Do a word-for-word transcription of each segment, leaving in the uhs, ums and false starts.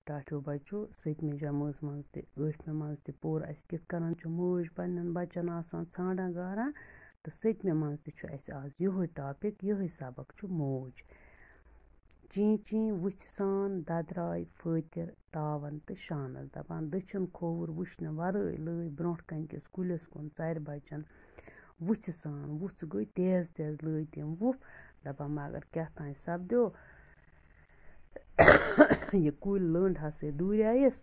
ٹاٹھیو بَچو، سٔتمہِ جمٲژ منٛز تہِ، ٲٹھمہِ منٛز تہِ پوٚر اَسہِ کِتھ کٔنۍ چھُ موج پنٛنٮ۪ن بَچَن آسان ژھانٛڈان گاران۔ تہٕ سٔتمہِ منٛز تہِ چھُ اَسہِ آز یِہوٚے ٹاپِک، یِہوٚے سبق چھُ موج۔ چیٖں چیٖں وُژھِ سان دَدراے فٲطِر تاوَن تہٕ شانَس، دَپان دٔچھُن کھووُر وٕچھنہٕ وَرٲے لٲج برٛونٛٹھ کَنہِ کِس کُلِس کُن ژَرِ بَچَن وُژھِ سان۔ وُژھ گٔے تیز تیز، لٲج تٔمۍ وُپھ، دَپان مگر کیٛاہ تام سَپدیو۔ یہِ کُلۍ لٔنٛڈ ہسا دوٗرییَس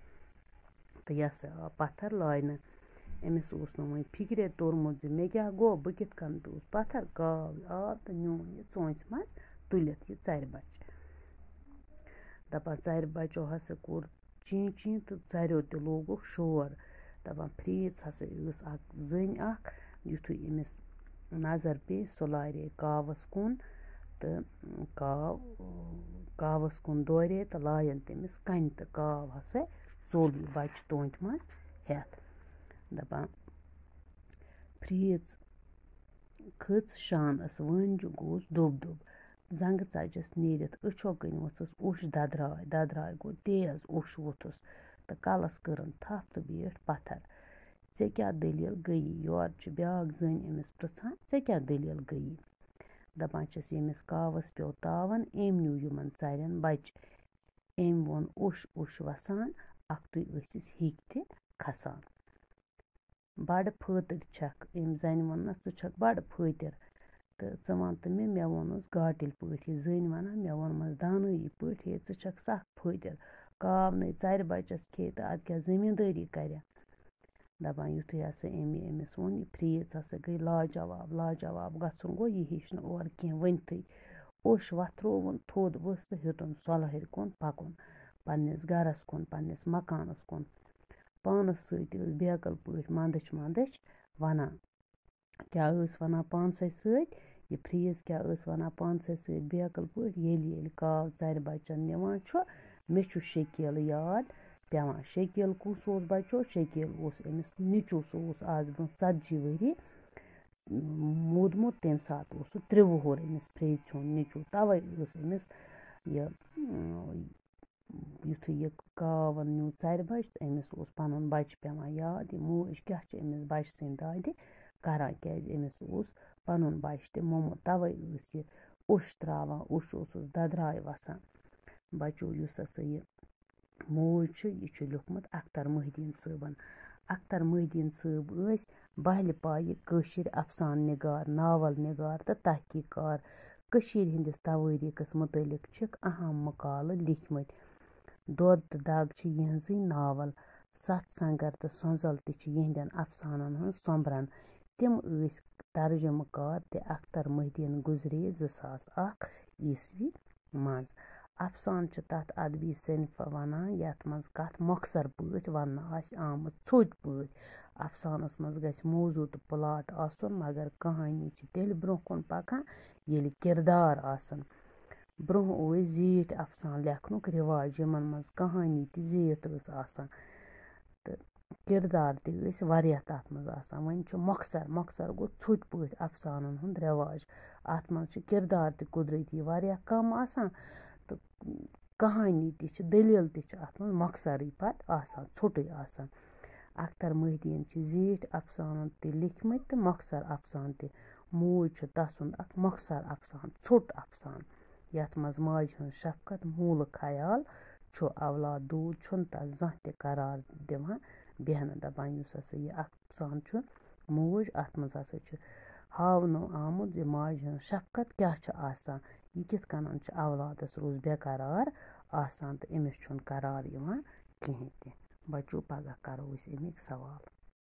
تہٕ یہِ ہسا آو پَتھر لاینہٕ۔ أمِس اوس نہٕ وۄنۍ فِکرے توٚرمُت زِ مےٚ کیٛاہ گوٚو، بہٕ کِتھ کٔنۍ پیوٚس پَتھر۔ گاو آو تہٕ نیوٗن یہِ ژوٗنٛژھِ منٛز تُلِتھ یہِ ژَرِ بَچہٕ۔ دَپان ژَرِ بَچو ہسا کوٚر چیٖں چیٖں تہٕ ژَریو تہِ لوگُکھ شور۔ دَپان فریٖژ ہسا ٲس اَکھ زٔنۍ اَکھ، یُتھُے أمِس نظر پیٚیہِ، سُہ لاریٚیہِ کاوَس کُن تہٕ کاو، کاوَس کُن دورے تہٕ لایَن تٔمِس کَنہِ تہٕ کاو ہسا ژوٚل یہِ بَچہٕ تونٛتہِ منٛز ہٮ۪تھ۔ دَپان فریٖژ کھٔژ شانَس، وٲنجہِ گوس دوٚب دوٚب۔ زنٛگہٕ ژَجَس نیٖرِتھ أچھو کِنۍ ؤژھٕس اوٚش دَدراے، دَدراے گوٚو تیز، اوٚش ووٚتھُس تہٕ کَلَس کٔرٕن تھَپھ تہٕ بیٖٹھ پَتھر۔ ژےٚ کیٛاہ دٔلیٖل گٔیی؟ یورٕ چھِ بیٛاکھ زٔنۍ أمِس پرٛژھان، "ژےٚ کیٛاہ دٔلیٖل گٔیی؟" دَپان چھِس، "ییٚمِس کاوَس پیوٚو تاوَن، أمۍ نیوٗ یِمَن ژَرٮ۪ن بَچہِ۔ أمۍ ووٚن، 'اوٚش اوٚش وَسان، اَکھتُے ٲسِس ہیٚکۍ تہِ کھسان۔'" بَڑٕ فٲتِر چھَکھ، أمۍ زَنہِ ووٚننَس، "ژٕ چھَکھ بَڑٕ فٲتِر۔ تہٕ ژٕ وَن تہٕ مےٚ، مےٚ ووٚنُس گاٹٕلۍ پٲٹھۍ یہِ زٔنۍ وَنان، مےٚ ووٚنمَس دانٲیی پٲٹھۍ، ہے، ژٕ چھَکھ سَکھ فٲتِر۔ کاو نَے ژَرِ بَچَس کھیٚیہِ تہٕ اَدٕ کیٛاہ زٔمیٖندٲری کَرِ؟" دَپان یُتھُے ہسا أمۍ یہِ أمِس ووٚن، یہِ فریٖژ ہسا گٔے لاجواب، لاجواب گژھُن گوٚو، یہِ ہیٚچھ نہٕ اورٕ کینٛہہ ؤنتھٕے۔ اوٚش وۄتھرووُن تھوٚد ؤژھ تہٕ ہیوٚتُن سۄلہٕ ہیٚرِ کُن پَکُن، پنٛنِس گَرَس کُن، پنٛنِس مکانَس کُن۔ پانَس سۭتۍ ٲس بیقٕل پٲٹھۍ مَنٛدٕچھ مَنٛدٕچھ وَنان۔ کیٛاہ ٲس وَنان پانسٕے سۭتۍ؟ یہِ فریٖژ کیٛاہ ٲس وَنان پانسٕے سۭتۍ بیقٕل پٲٹھۍ؟ ییٚلہِ ییٚلہِ کاو ژَرِ بَچَن نِوان چھُ، مےٚ چھُ شکیٖل یاد پٮ۪وان۔ شکیٖل کُس اوس بَچو؟ شکیٖل اوس أمِس نیٚچوٗ، سُہ اوس آز برٛونٛہہ ژَتجی ؤری مودمُت، تَمہِ ساتہٕ اوس سُہ ترٛےٚ وُہُر أمِس فریٖژِ ہُنٛد نیٚچوٗ، تَوَے ٲس أمِس یہِ، یُتھُے یہِ کاوَن نیوٗ ژَرِ بَچہِ تہٕ أمِس اوس پَنُن بَچہِ پٮ۪وان یاد، یہِ موج کیٛاہ چھِ أمِس بَچہِ سٕنٛدِ دادِ کَران، کیٛازِ أمِس اوس پَنُن بَچہِ تہِ مومُت، تَوَے ٲس یہِ اوٚش ترٛاوان، اوٚش اوسُس دَدراے وَسان۔ بَچو، یُس ہسا یہِ موج چھِ، یہِ چھُ لیوٗکھمُت اختر محی الدیٖن صٲبَن۔ اختر محی الدیٖن صٲب ٲسۍ بہلہِ پایہِ کٲشِرۍ افسانہٕ نِگار، ناول نِگار تہٕ تحقیق کار۔ کٔشیٖرِ ہٕنٛدِس توٲریٖخس مُتعلِق چھِکھ اہم مقالہٕ لیٖکھمٕتۍ۔ دۄد تہٕ دَگ چھِ یِہٕنٛزٕے ناول۔ ستھ سنگر تہٕ سۄنٛزل تہِ چھِ یِہٕنٛدٮ۪ن افسانن ہٕنٛز سۄمبرن۔ تِم ٲسۍ ترجمہٕ کار تہِ۔ اختر محی الدیٖن گُزرے زٕ ساس اکھ عیسوی منٛز۔ افسانہٕ چھِ تَتھ ادبی صنفہٕ وَنان، یَتھ منٛز کَتھ مۄخصر پٲٹھۍ وَننہٕ آسہِ آمٕژ ژھوٚٹۍ پٲٹھۍ۔ افسانَس منٛز گژھِ موضوع تہٕ پلاٹ آسُن، مگر کہانی چھِ تیٚلہِ برٛونٛہہ کُن پَکان، ییٚلہِ کِردار آسَن۔ برٛونٛہہ اوس زیٖٹھۍ افسانہٕ لیکھنُک رِواج، یِمَن منٛز کہانی تہِ زیٖٹھ ٲس آسان تہٕ کِردار تہِ ٲسۍ واریاہ تَتھ منٛز آسان۔ وۄنۍ چھُ مۄخصر، مۄخصر گوٚو ژھوٚٹۍ پٲٹھۍ افسانَن ہُنٛد رِواج۔ اَتھ منٛز چھِ کِردار تہِ قُدرٔتی واریاہ کَم آسان تہٕ کہانی تہِ چھِ، دٔلیٖل تہِ چھِ اَتھ منٛز مۄخصرٕے پَتہٕ آسان، ژھوٚٹٕے آسان۔ اختر محی الدیٖن چھِ زیٖٹھۍ افسانہٕ تہِ لیٖکھمٕتۍ تہٕ مۄخصر افسانہٕ تہِ۔ موج چھُ تَسُنٛد اَکھ مۄخصر افسانہٕ، ژھوٚٹ افسانہٕ، یَتھ منٛز ماجہِ ہٕنٛز شفقت، موٗلہٕ خیال چھُ۔ اولاد دوٗد چھُنہٕ تَس زانٛہہ تہِ قرار دِوان بیٚہنہٕ۔ دَپان یُس ہسا یہِ افسانہٕ چھُ، موج، اَتھ منٛز ہسا چھُ ہاونہٕ آمُت زِ ماجہِ ہٕنٛز شفقت کیٛاہ چھِ آسان، یہِ کِتھ کٔنۍ چھُ اولادَس روز بے قرار آسان تہٕ أمِس چھُنہٕ قرار یِوان کِہیٖنۍ تہِ۔ بَچو، پَگاہ کَرو أسۍ اَمِکۍ سوال۔